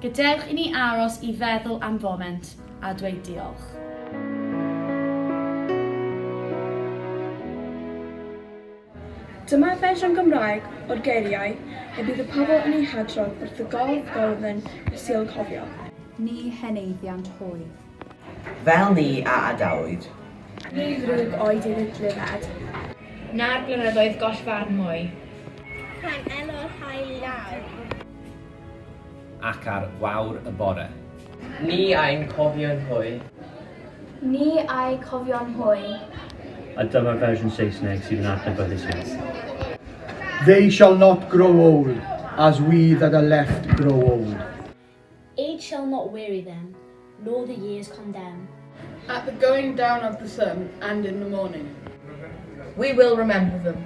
Gadewch i ni aros i feddwl am foment a dweud diolch. Dyma fersiwn Gymraeg o'r geiriau y bydd y pobl yn eu hadrodd wrth y gofgolofn y Sul Cofio. Ni heneiddiant hwy. Fel ni a adawyd. Ni ddrwg oed iddynt ryfed. Na'r blynyddoedd goll farn mwy. Pan elo'r haul i lawr. Ac ar wawr y bore. Ni ein cofion hwy. Ni a'u cofion hwy. A dyma'r fersiwn Saesneg sydd yn adnabyddus iawn. They shall not grow old, as we that are left grow old. Age shall not weary them, nor the years condemn. At the going down of the sun and in the morning. We will remember them.